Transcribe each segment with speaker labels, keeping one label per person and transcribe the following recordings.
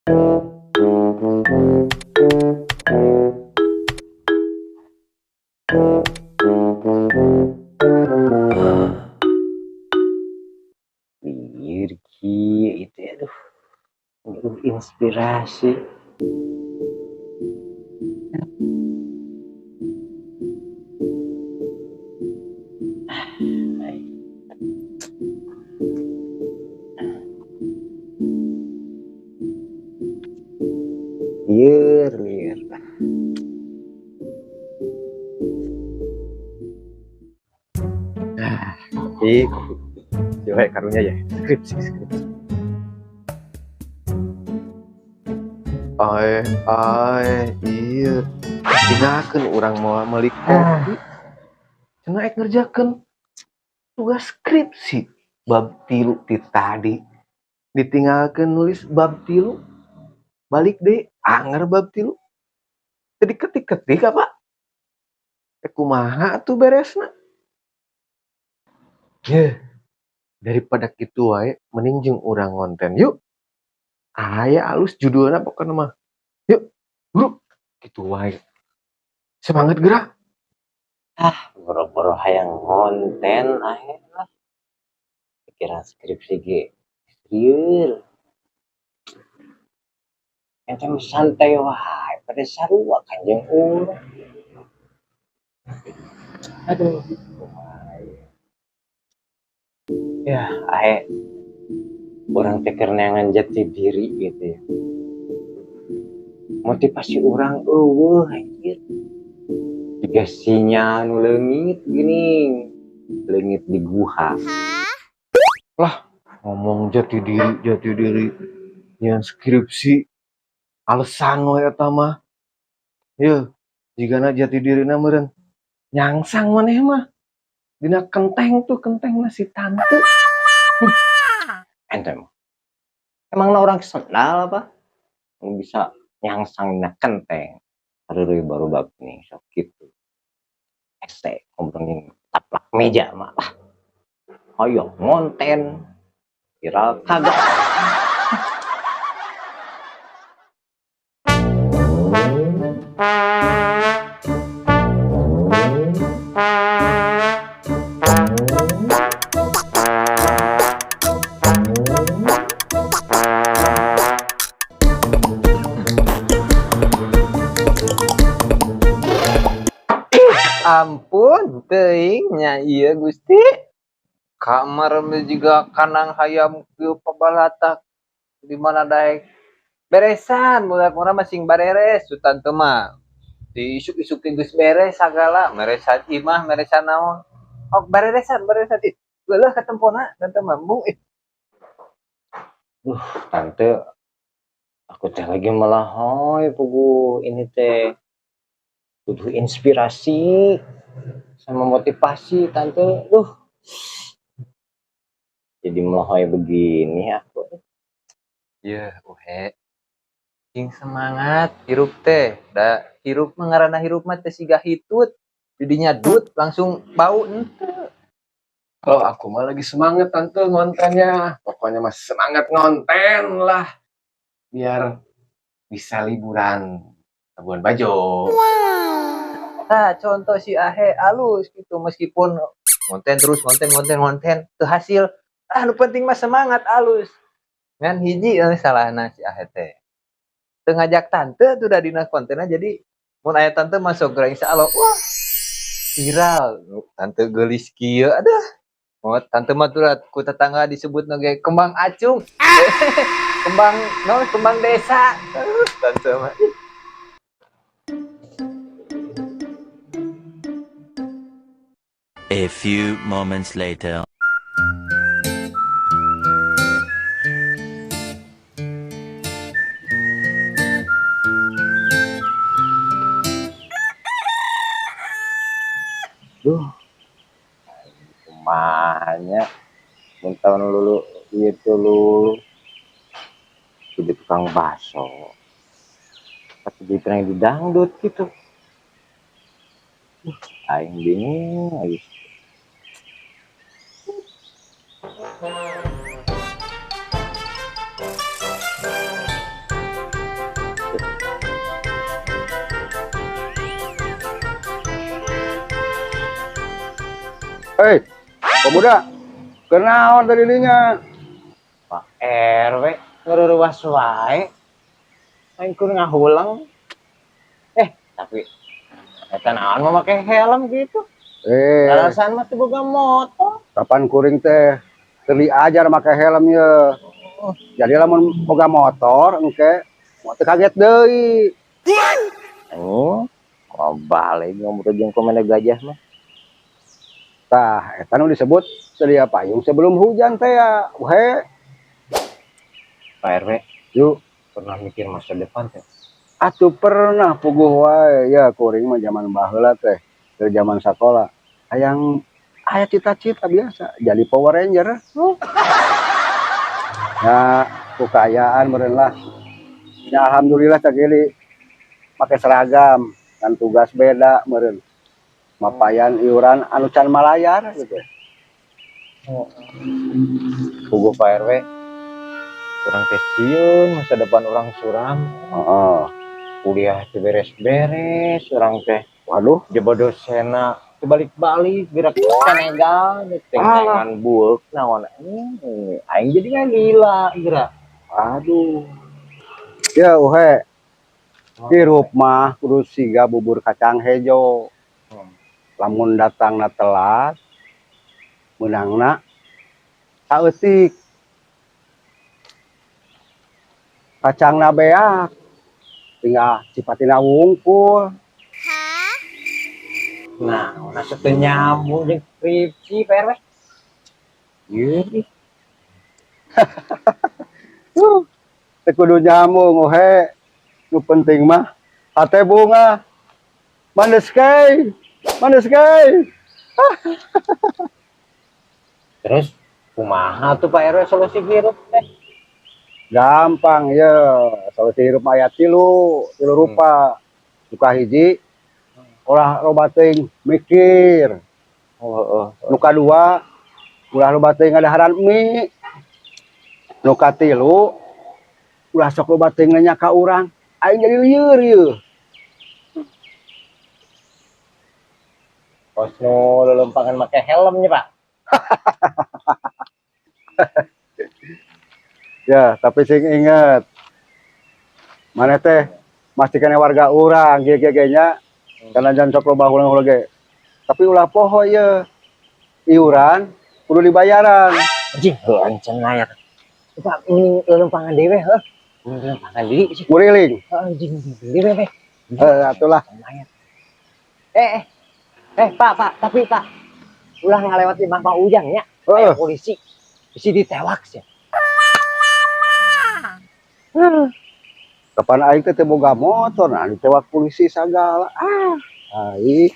Speaker 1: Lieur kieu itu aduh. Aduh, inspirasi. Lieur, lieur.
Speaker 2: Ah, kopi, kopi. Coba karunya ya, skripsi, skripsi. Ae, ae, iya. Tinggalkeun urang mau meuli kopi. Cenah ek ngerjakeun tugas skripsi bab 3 ti tadi. Ditinggalkeun nulis bab 3. Balik deui anger bab 3. Teu diketik-ketik apa? Kumaha atuh beresna? Yeuh, daripada kitu wae mending jeung urang ngonten yuk. Aya alus judulna pokona mah. Yuk, buru kitu wae. Semangat gerak.
Speaker 1: Ah, boro-boro hayang ngonten ae lah. Pikiran skripsi ge lieur. Ente mah santai wae pada sarua kan jeung urang. Aduh, kumaha ieu. Ya, ae urang teh keur neangan jati diri gitu ya. Motivasi urang eueuh anjir. Jiga sinyal nu leungit geuning. Leungit di guha.
Speaker 2: Lah, ngomong jati diri, jati diri. Nyian skripsi alasan we eta mah. Yeuh, jigana jati dirina meureun nyangsang maneh mah. Dina kenteng tuh kentengna si tante.
Speaker 1: Ente mah. Emangna orang sendal apa? Nu bisa nyangsang dina kenteng. Aduh, baru bab nih sok kitu. Ese ngobrolin taplak meja mah lah. Hoyong ngonten viral kagak.
Speaker 3: Ampun teuing nya ieu Gusti. Kamar mah juga kandang hayam kieu pabalatak di mana daek beresan mulai urang mah sing bareres tu tante mah. Di isuk-isuk teh geus beres sagala, meresan imah, meresan naon. Ok bareresan, bareresan ih. Leulah katempona tante mah embung ih.
Speaker 1: Duh, tante aku teh lagi melahoy pugu ini teh. Butuh inspirasi sama motivasi tante. Duh. Jadi melahoy begini aku.
Speaker 3: Yeuh, uhe. Sing semangat hirup teh. Da hirup mah ngaranna hirup mah teh siga hitut. Didinya dut langsung bau henteu.
Speaker 2: Kalau aku mah lagi semangat tante ngontennya. Pokoknya mah semangat ngonten lah. Biar bisa liburan Labuan Bajo.
Speaker 3: Nah, contoh si Ahe alus gitu meskipun ngonten terus ngonten ngonten ngonten teu hasil. Ah, nu penting mah semangat alus. Ngan hiji salahna si Ahe teh. Teu ngajak tante tuh da dina kontenna jadi mun aya tante masuk geura insyaallah wah viral. Tante geulis kieu aduh. Oh, tante mah tuh ku tetangga disebut ge kembang acung. Kembang no, kembang desa. Tante mah.
Speaker 4: A few moments later.
Speaker 1: Duh, kumanya mun tahun lulu ieu teh lulu jadi tukang bakso tapi jadi pengen di dangdut gitu. Aing bingung aing.
Speaker 5: Hei, pemuda, kenaon tadi dinya?
Speaker 1: Pak RW ngeruruas wae. Aing kur ngahulang. Tapi eta naon mah make helm gitu. Alasan mah teu boga motor.
Speaker 5: Kapan kuring teh teu diajar make helm ye. Jadi lamun boga motor engke moal teu kaget deui.
Speaker 1: Anjing, mau balik ngobrol jeung komentar gajah mah.
Speaker 5: Tah, eta nu disebut sedia payung sebelum hujan teh ya. He.
Speaker 1: Pak RW,
Speaker 5: Yuk.
Speaker 1: Pernah mikir masa depan teh?
Speaker 5: Atuh pernah puguh wae ya kuring mah zaman baheula teh, dari zaman sakola. Hayang aya cita-cita biasa jadi Power Ranger. Ya, ku kaayaan meureun lah. Ya alhamdulillah sageli make seragam kan tugas beda meureun. Mapayan iuran anu can malayar gitu.
Speaker 1: Oh. Puguh Pak RW, kurang teh sieun masa depan orang suram.
Speaker 5: Heeh.
Speaker 1: Kuliah teu beres-beres urang teh.
Speaker 5: Waduh,
Speaker 1: Jebo dosena teu balik-balik gerak Senegal teh
Speaker 5: Alah.
Speaker 1: ngan bueuk naon. Aing jadi nggak gila gerak.
Speaker 5: Aduh. Ya uhe. Hirup mah kudu siga bubur kacang hejo. Lamun datangna telat, meunangna saeutik. Kacangna beak, tinggal cipatina wungkul.
Speaker 1: Nah, asa teu nyambung jeung skripsi Pak RW. Ieu ih.
Speaker 5: Teu kudu nyambung uhe. Nu penting mah hate bunga. Manes kai. Manes kai.
Speaker 1: Terus kumaha tuh Pak RW solusi hirup teh?
Speaker 5: Gampang ya, solusi hirup aya tilu, tilu rupa. Nu kahiji ulah loba teuing mikir.
Speaker 1: Oh, oh, oh.
Speaker 5: Nu kadua ulah loba teuing ngadaharan mie. Nu katilu ulah sok loba teuing nanya ka urang. Aing jadi lieur ieu.
Speaker 1: Kos nu lelumpangan make helm nya, Pak.
Speaker 5: Ya, tapi sing inget. Maneh teh masih kena warga urang kieu kieu nya. Karena jangan sok loba ulang-ulang ge. Tapi ulah poho ye. Iuran kudu dibayaran.
Speaker 1: Anjing, heuh ancan layar. Pak, ini lelumpangan dewe heuh. Lelumpangan deui sih.
Speaker 5: Muriling.
Speaker 1: Heuh, anjing dewe we.
Speaker 5: Atulah.
Speaker 1: Layar. Pak, Pak, tapi Pak, ulah ngalewat imah Pak Ujang nya.
Speaker 5: Heeh.
Speaker 1: Aya polisi. Bisi ditewak sih.
Speaker 5: Kapan aing teh teu boga motor, nah ditewak polisi sagala. Ah, aing.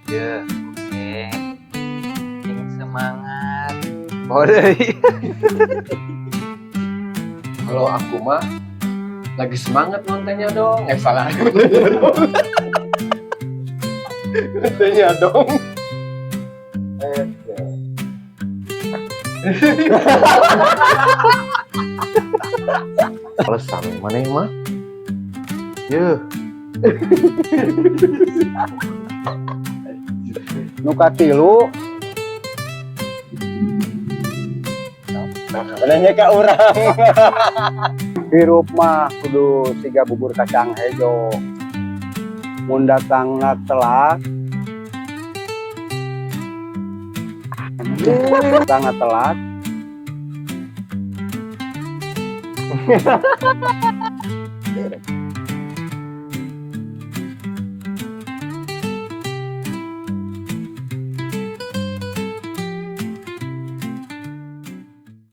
Speaker 3: Ya, oke. Sing semangat. Boleh.
Speaker 2: Kalau aku mah lagi semangat nontonnya dong. Salah. Nontonnya dong. Ya. Alasan mana yang mah? Yuh.
Speaker 5: Nu katilu
Speaker 1: Nanya ka urang.
Speaker 5: hirup mah kudu siga bubur kacang hejo. Mun datangna telat, datangna telat.